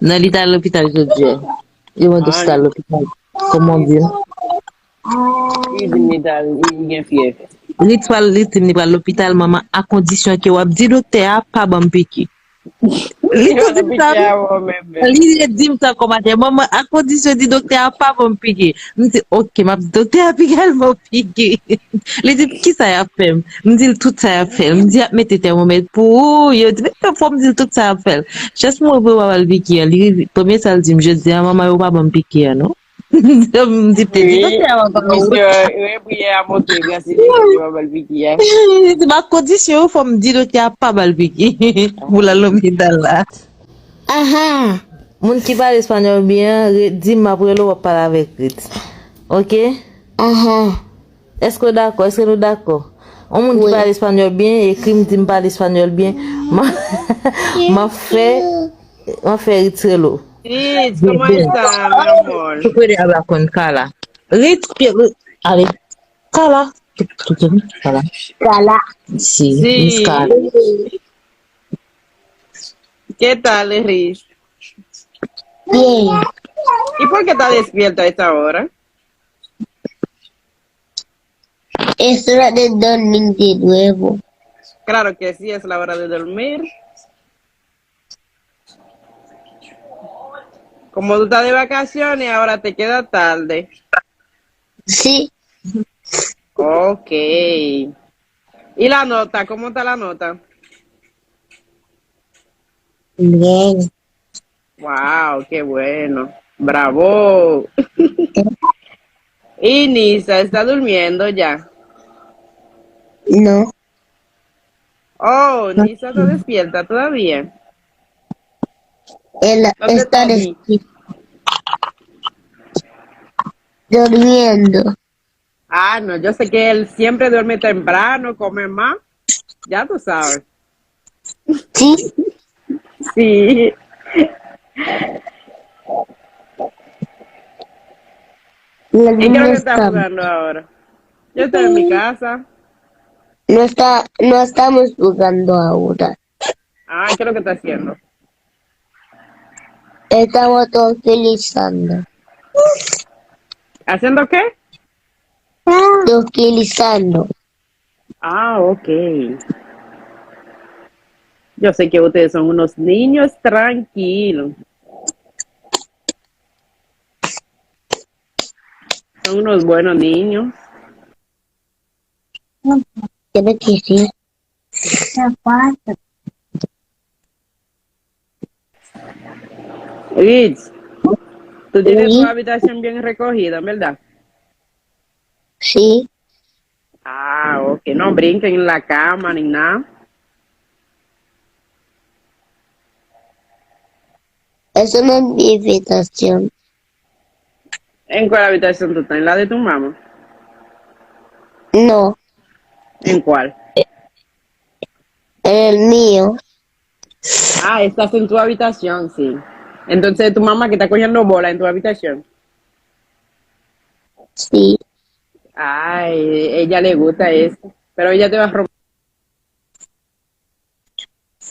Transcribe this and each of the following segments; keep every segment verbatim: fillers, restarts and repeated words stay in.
Non, li t al lopital jodi a. Yo mande si l al lopital. Kòman w di l? Li di m li t al, li gen fyèv. Li t pral, li di m li pral lopital, manman, a kondisyon ke w ap di doktè a pa ban m piki. Li tou di m sa, wi. Li di m sa kòmantè, manman, a kondisyon di doktè a pa ban m piki. M di, oke, m ap di doktè a piki, al ban m piki. Li di, kisa y ap fè m? M di l tout sa y ap fè l. M di, y ap mete tèmomèt pou ou. Yo di, men fò m di l tout sa y ap fè l. Jès mwen voye w al piki a. Li, premye sa l di m, jodi a, manman, yo pa ban m piki a, non. M di, te di doktè a pa ban ou. Misye repriyè a monte, gras li, yo pa ban l piki a. Li di, ba kondisyon yo, fò m di doktè a pa ba l piki. Pou l al lopital la. Aha! Moun ki pale espanyòl byen an, re- di m m ap rele w, w ap pale avèk Ritz. Oke? Aha. Èske w dakò? Èske nou dakò? Yon moun ki pale espanyòl byen, ekri m, di m pale espanyòl byen. M a- m ap fè, m ap fè Ritz rele w. Ritz, ¿cómo está, mi amor? Tú puedes hablar con Carla. Ritz, pi- Ritz, ale. Carla. Tú- tú- tú- Carla. Carla. Sí, Miss Carla. ¿Qué tal, Ritz? Bien. ¿Y por qué está despierta a esta hora? Es hora de dormir de nuevo. Claro que sí, es la hora de dormir. Como tú estás de vacaciones, ahora te queda tarde. Sí. Ok. ¿Y la nota? ¿Cómo está la nota? Bien. Wow, qué bueno. Bravo. ¿Y Nisa está durmiendo ya? No. Oh, Nisa está despierta todavía. Él está despierto. Durmiendo. Ah, no, yo sé que él siempre duerme temprano, come más. Ya tú sabes. Sí. Sí. ¿Y qué es lo que estás jugando ahora? Yo estoy en mi casa. No está, no estamos jugando ahora. Ah, ¿qué es lo que está haciendo? Estamos tranquilizando. ¿Haciendo qué? Tranquilizando. Ah, ok. Yo sé que ustedes son unos niños tranquilos. Son unos buenos niños. Tiene que ser. Ritz, tú tienes tu habitación bien recogida, ¿verdad? Sí. Ah, ok. No brinquen en la cama ni nada. Eso no es mi habitación. ¿En cuál habitación tú estás? ¿En la de tu mamá? No. ¿En cuál? En el mío. Ah, estás en tu habitación, sí. Entonces tu mamá que está cogiendo bola en tu habitación. Sí. Ay, ella le gusta eso. Pero ella te va a romper.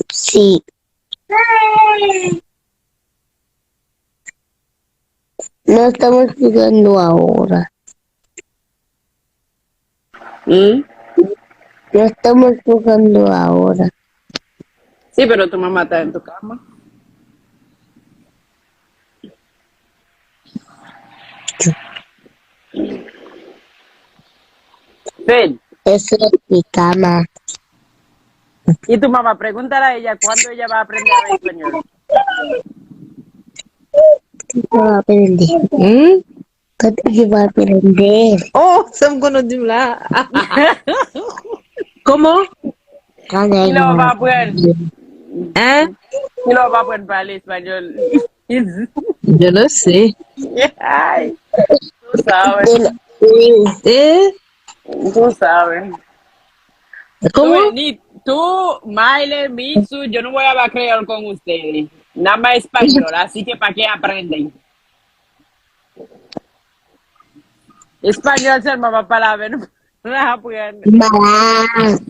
Sí. No estamos jugando ahora. ¿Mm? No estamos jugando ahora. Sí, pero tu mamá está en tu cama. Fed. Eso es mi cama. Y tu mamá, pregúntale a ella cuándo ella va a aprender a hablar español. ¿Cuándo va a aprender? ¿Mm? ¿Cuándo va a aprender? Oh, sa m konn ou di m la. Comment? Kilè w va aprann? Hein? Kilè w va aprann pale espanyòl? Yo no sé. Ay, tú sabes. Eh? Tú sabes. ¿Cómo? Tú, ni, tú, Maile, Mitsu, yo no voy a hablar creol con ustedes. Nada más español, así que ¿para qué aprenden? Español seulement va a hablar, no aprenden. Mala.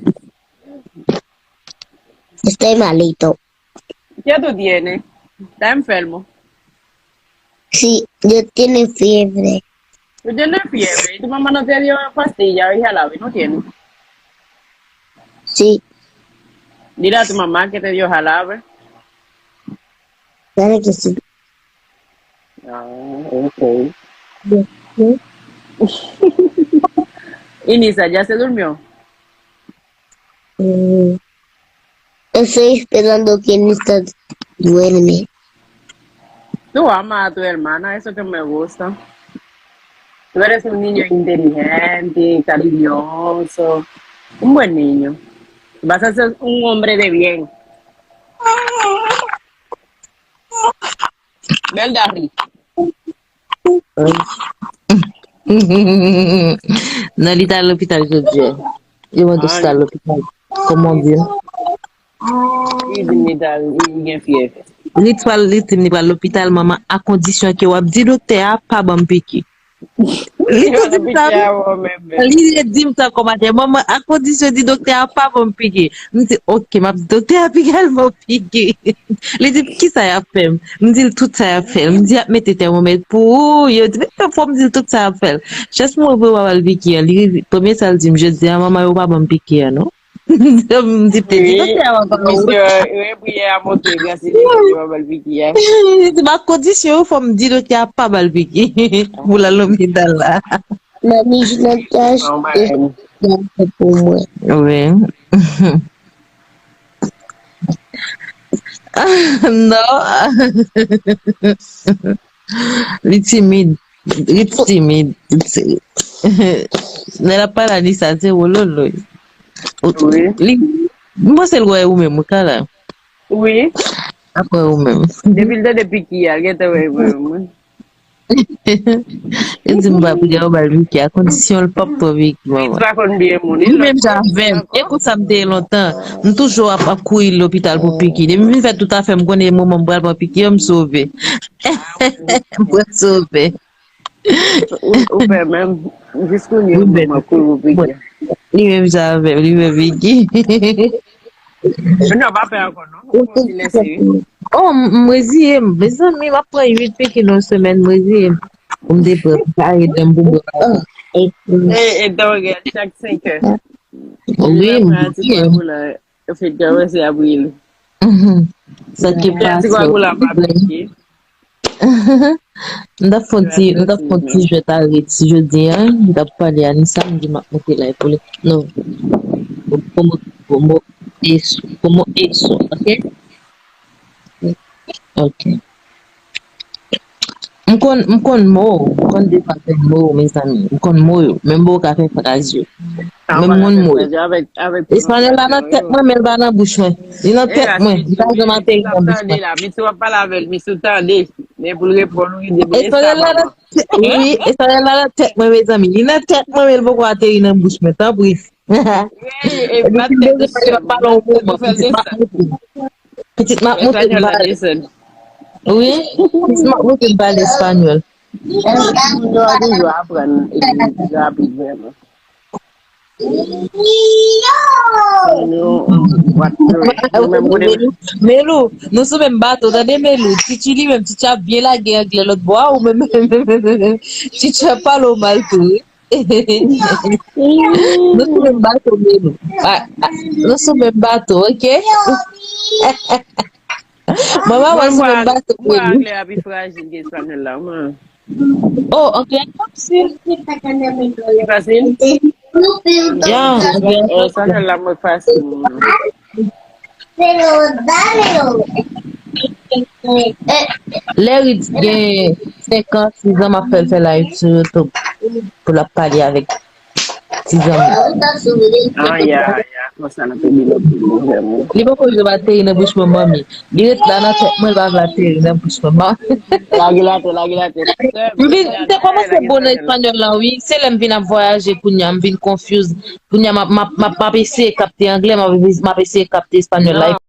Estoy malito. ¿Qué tú tienes? Dame enfermo. Sí, yo tiene fiebre. Tú tienes fiebre. Y tu mamá no te dio pastillas y jarabe, no tiene. Sí. Dile a tu mamá que te dio jarabe. Claro que sí. Ah, ok. Y Nisa ya se durmió. Mm, estoy esperando que Nisa duerme. Tú amas a tu hermana, eso que me gusta. Tú eres un niño inteligente, cariñoso, un buen niño. Vas a ser un hombre de bien. Bèl Dari. Non, li t al lopital jodi a. Li mande si t al lopital. Kòman di? Li di m li t al, li gen fyèv. Li t pral, li di m li pral lopital, manman, a kondisyon ke w ap di doktè a pa ban m piki. Li tou di m sa, wi. Li di m sa kòmantè. Manman, a kondisyon di doktè a pa ban m piki. M di, "Ok, m ap di doktè a pi al ban m piki." Li di, "Kisa y ap fè m?" M di l tout sa y ap fè l. M di, "Y ap mete tèmomèt pou ou." Yo di, "Men fò m di l tout sa y ap fè l." Jès mwen voye w al piki an. Li, premye sa l di m, "Jodi a, manman, yo pa ban m piki an, non." M di, "Te di doktè a pa ban m." Misye, wi, priyè a monte, grasi li, yo pa ban l piki a. Li di, "Ma kondisyon, fò m di doktè a pa ba l piki." Pou l al lopital la. Mami, je n'attache pour moi. Oui. Non. Li timid. Li timid. Lè l ap pale a Nisa, se wololo. Wi. Li, m panse l wè ou menm, ou ka la. Wi. Apre ou menm. Depi l tande piki a, l gentan wè ou menm. Li di m pa pou yo ba l piki a kondisyon l p ap pran piki, manman. Li pa konn byen moun. Li menm jan avè m. E konsa m te ye lontan. M toujou ap, ap kouri lopital pou piki. Depi m fin fè tout afè m, konnen moman m pral pran piki an, m sove. M pral sove. Ou, ou fè menm. Jis kounye a, manman kouri pou piki. Li menm jan avè m, li menm piki. Non, pa pè ankò, non. Ou fè yon ti lèse, wi. Oh, m, m reziye m. Mezanmi, m ap pran uit piki nan yon semèn, m reziye m. Pou m te pran, m kare dan m pou bò. E, e, donk, chak senk è. Wi, m reziye m. Yo fè kòmanse ap rile. Sa ki pase. M t ap fè yon ti, m t ap fè yon ti jwèt arete jodi a, m t ap pale a Nisa, m di m ap monte live pou li. Non. Como, como eso, como eso, ok? Ok. M konn, m konn mo, m konn de pati mo, mezanmi. M konn mo yo, men m poko ka fè fraz yo. Men m konn mo yo. Espanyòl la nan tèt mwen, men l pa nan bouch mwen. Li nan tèt mwen. Li pa janm ateri nan bouch mwen. Misye w ap pale avè l, misye w tande. Men pou l reponn ou, li di, "Espanyòl la nan tèt, wi, espanyòl la nan tèt mwen, mezanmi. Li nan tèt mwen, men l poko ateri nan bouch mwen, tanpri." Epi si m bezwen pale yon moman, pitit m ap montre m pale. Wi, pitit m ap montre m pale espanyòl. Moun yo toujou aprann epi rapid vrèman. Melou, nou sou menm bato, tande Melou. Titi li menm, Titi ap byen lage anglè lòt bò a, ou menm, Titi ap pale w mal tou, wi. Nou sou menm bato, Melou. Ah, ah, nou sou menm bato, ok? Manman, mwen sou menm bato, Melou. Anglè a pi frajil ke espanyòl la, mwen. Oh, anglè a fasil. Fasil? Ya, anglè a fasil. Espanyòl la, mwen fasil, mwen. Lè Ritz gen senk an, sis an, m ap fè l fè live sou YouTube pou l ap pale avèk ti zanmi. Ah, ya, ya, konsa l ap ede lòt moun vrèman. Li poko vle ateri nan bouch mwen, manmi. Li ret la nan tèt mwen, li pa vle ateri nan bouch mwen. Lage l atè, lage l atè. M vin, m te kòmanse bon nan espanyòl la, wi. Se lè m vin ap vwayaje kounye a, m vin confuse. Kounye a, m ap, m ap, m ap, m ap eseye kapte anglè, m ap, m ap eseye kapte espanyòl la.